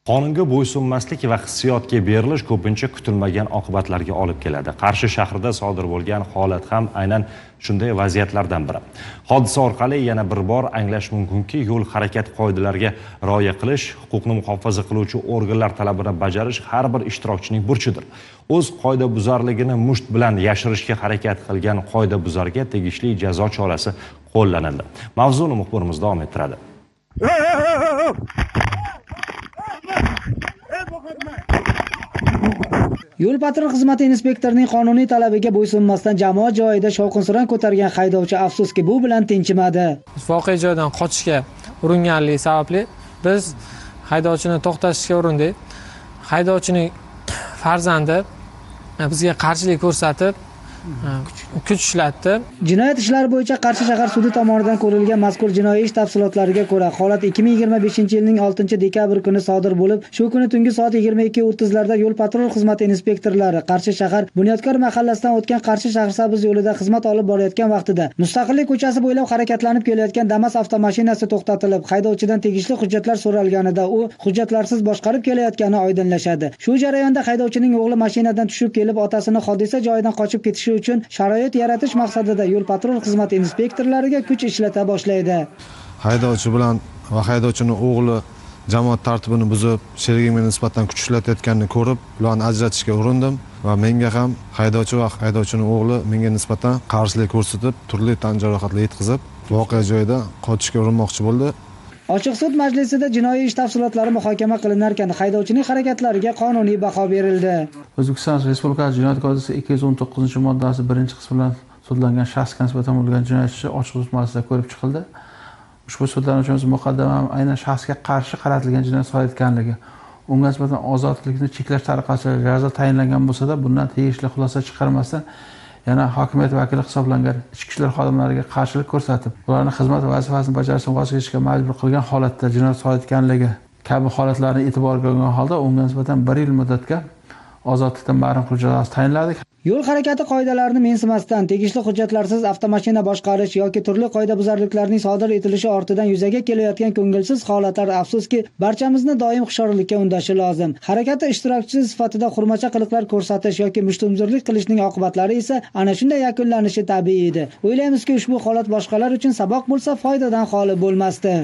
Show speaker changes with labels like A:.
A: Qonunga bo'ysunmaslik va hissiyotga berilish ko'pincha kutilmagan oqibatlarga olib keladi. Qarshi shahrida sodir bo'lgan holat ham aynan shunday vaziyatlardan biri. Hodisa orqali yana bir bor anglash mumkinki, yo'l harakati qoidalariga rioya qilish, huquqni muhofaza qiluvchi organlar talabini bajarish har bir ishtirokchining burchidir. O'z qoidabuzarligini musht bilan yashirishga harakat qilgan qoidabuzarga tegishli jazo chorasi qo'llanildi. Mavzuni muxbirimiz davom ettiradi.
B: Yo'l patrul xizmati inspektorining qonuniy talabiga bo'ysunmasdan jamoat joyida shovqin-suron ko'targan haydovchi afsuski bu bilan tinchimadi.
C: Voqea joyidan qochishga uringanligi sababli biz haydovchini to'xtatishga urindik. Haydovchining farzandi bizga qarshilik ko'rsatib kuch ishlatdi.
B: Jinoyat ishlari bo'yicha Qarshi shahar sudi tomonidan ko'rilgan mazkur jinoiy ish tafsilotlariga ko'ra, holat 2025-yilning 6-dekabr kuni sodir bo'lib, shu kuni tungi soat 22:30 larda yo'l patrul xizmati inspektorlari Qarshi shahar Bunyodkor mahallasidan o'tgan Qarshi Shahrisabz yo'lida xizmat olib borayotgan vaqtida Mustaqillik ko'chasi bo'ylab harakatlanib kelayotgan Damas avtomashinasi to'xtatilib, haydovchidan tegishli hujjatlar so'ralganida u hujjatlarsiz boshqarib kelayotgani oydinlashadi. Shu jarayonda haydovchining o'g'li mashinadan tushib kelib, otasini hodisa joyidan qochib ketishi uchun sharoit yaratish maqsadida yo'l patrul xizmati inspektorlariga kuch ishlata boshlaydi.
D: Haydovchi bilan va haydovchining o'g'li jamoat tartibini buzib, sherigimga nisbatan kuch ishlatayotganini ko'rib, ularni ajratishga urindim va menga ham haydovchi va haydovchining o'g'li menga nisbatan qarshilik ko'rsatib, turli tan jarohatlar yetkazib, voqea joyida qochishga urinmoqchi bo'ldi.
B: Ochiq sud majlisida jinoiy ish tafsilotlari muhokama qilinarkan, haydovchining harakatlariga qonuniy baho berildi.
E: O'zbekiston Respublikasi Jinoyat kodeksi 219-moddasi 1-qismi bilan sudlangan shaxsga nisbatan bo'lgan jinoyat ishi ochiq sud majlisida ko'rib chiqildi. Ushbu sudlanuvchimiz muqaddam aynan shaxsga qarshi qaratilgan jinoyat sodir etganligi, unga nisbatan ozodlikni cheklash tariqasida jazo tayinlangan bo'lsa-da, bundan tegishli xulosa chiqarmasdan yana hokimiyat vakili hisoblangan ichki ishlar xodimlariga qarshilik ko'rsatib, ularni xizmat vazifasini bajarishdan voz kechishga majbur qilgan holatda jinoyat sodir etganligi kabi holatlarni e'tiborga olgan holda unga nisbatan 1 yil muddatga ozodlikdan mahrum qilish jazosi tayinladik.
B: Yo'l harakati qoidalarini mensimasdan tegishli hujjatlarsiz avtomashina boshqarish yoki turli qoidabuzarliklarning sodir etilishi ortidan yuzaga kelayotgan ko'ngilsiz holatlar afsuski barchamizni doim hushyorlikka undashi lozim. Harakati ishtirokchisi sifatida xurmacha qiliqlar ko'rsatish yoki mushtumzo'rlik qilishning oqibatlari esa ana shunday yakunlanishi tabiiy edi. O'ylaymizki, ushbu holat boshqalar uchun saboq bo'lsa, foydadan xoli bo'lmasdi.